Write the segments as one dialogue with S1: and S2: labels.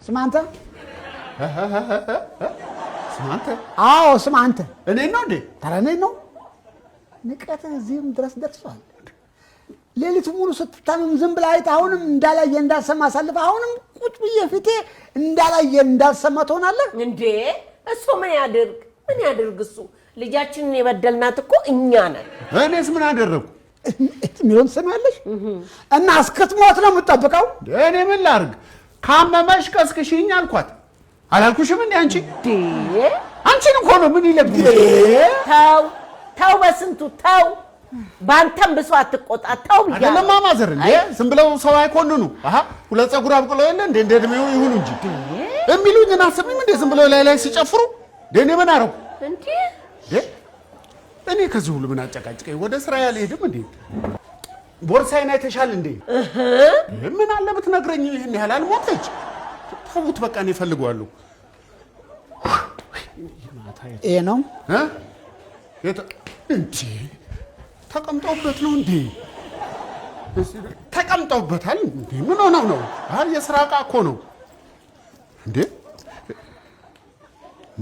S1: ስማ አንተ።
S2: ስማ አንተ።
S1: አዎ ስማ አንተ።
S2: እኔን ነው እንዴ?
S1: ታዲያ እኔን ነው? ንቀትህ እዚህም ድረስ ደርሷል። ሌሊቱ ሙሉ ስትታመም ዝም ብለህ አይተህ አሁንም እንዳላየ እንዳልሰማ አሳልፈህ አሁንም ቁጭ ብዬ ፊቴ እንዳላየ እንዳልሰማ ትሆናለህ።
S3: እንዴ፣ እሱ ምን ያድርግ? ምን ያድርግ እሱ? ልጃችንን የበደልናት እኮ እኛ ነን።
S2: እኔስ ምን አደረግኩ?
S1: የሚለውን ትሰሚያለሽ? እና እስክትሞት ነው የምጠብቀው?
S2: እኔ ምን ላድርግ? ካመመሽ ቀስቅሽኝ አልኳት። አላልኩሽም እንዴ አንቺ?
S3: እንዴ!
S2: አንቺን እኮ ነው። ምን ይለብ
S3: ተው ተው፣ በስንቱ ተው። በአንተም ብሶ አትቆጣ። ተው ብያለሁ።
S2: አይደለም ማዘር፣ እንዴ ዝም ብለው ሰው አይኮንኑ። አሃ፣ ሁለት ፀጉር አብቅለው የለ እንዴ፣ እንደ እድሜው ይሁኑ እንጂ የሚሉኝን አትሰሚም እንዴ? ዝም ብለው ላይ ላይ ሲጨፍሩ፣ እንዴ እኔ ምን አደረኩ?
S3: እንዴ!
S2: እንዴ፣ እኔ ከዚህ ሁሉ ምን አጨቃጭቀኝ? ወደ ስራ ያልሄድም እንዴ? ቦርሳዬን አይተሻል እንዴ? ምን አለ ብትነግረኝ? ይህን ያህል አልሞተች። ተዉት በቃ፣ እኔ እፈልገዋለሁ።
S1: ይሄ ነው።
S2: እ? እንዴ፣ ተቀምጠውበት ነው እንዴ? ተቀምጠውበታል እንዴ? ምን ሆነው ነው? አይ፣ የስራ ዕቃ እኮ ነው እንዴ።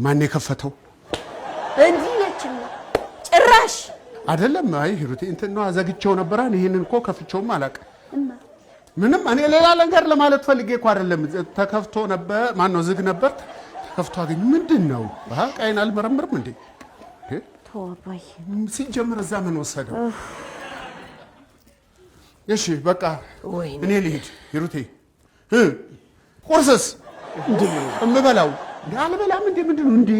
S2: ማን የከፈተው?
S3: እንዲህ ነችና ጭራሽ።
S2: አይደለም። አይ ሂሩቴ፣ እንትን ነው፣ ዘግቼው ነበረ። ይሄንን እኮ ከፍቼውም አላውቅም። ምንም እኔ ሌላ ነገር ለማለት ፈልጌ እኮ አይደለም። ተከፍቶ ነበር። ማን ነው፣ ዝግ ነበር፣ ተከፍቶ አገኝ። ምንድን ነው? አሃ፣ ዕቃዬን አልመረምርም እንዴ?
S3: ተው አባዬ።
S2: ሲጀምር እዛ ምን ወሰደው? እሺ በቃ።
S3: ወይኔ።
S2: እኔ ልሂድ ሂሩቴ። ቁርስስ እምበላው እንዴ? አልበላም እንዴ? ምንድን ነው እንዴ?